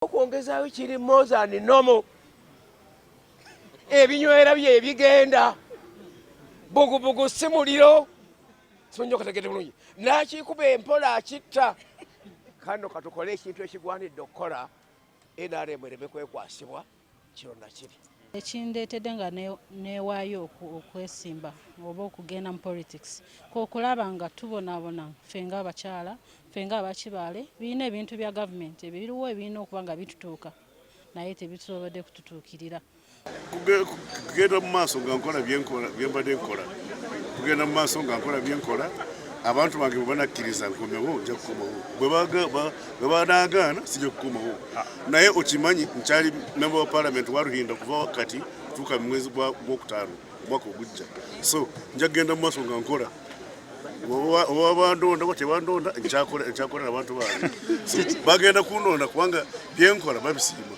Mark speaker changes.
Speaker 1: Okwongezaayo kiri more than normal. Ebinywera bye bigenda bugubugu, si muliro. Simanyi okategedde bulungi. Nakikuba empola akitta. Kano katukole ekintu ekigwanidde okukola, NRM ereme kwekwasibwa kiro nakiri.
Speaker 2: Ekindeetedde nga neewaayo okwesimba oba okugenda mu politics kwokulaba nga tubonaabona ffe ng'abakyala, ffe ng'abakibaale. Birina ebintu bya gavumenti ebiriwo ebirina okuba nga bitutuuka, naye tebisobodde kututuukirira.
Speaker 3: Kugenda mu maaso nga nkola byembadde nkola, kugenda mu maaso nga nkola byenkola. Abantu bange bwe banakkiriza nkomewo, nja kukomawo. Bwe banaagaana, sijja kukomawo. Naye okimanyi nkyali member wa parliament wa Ruhinda kuva wakati kutuuka mu mwezi gwokutaano omwaka ogujja. So nja kugenda mu maaso nga nkola. Oba bandonda oba tebandonda, nkyakolera abantu bange. So, bagenda kundonda kubanga byenkola babisiima.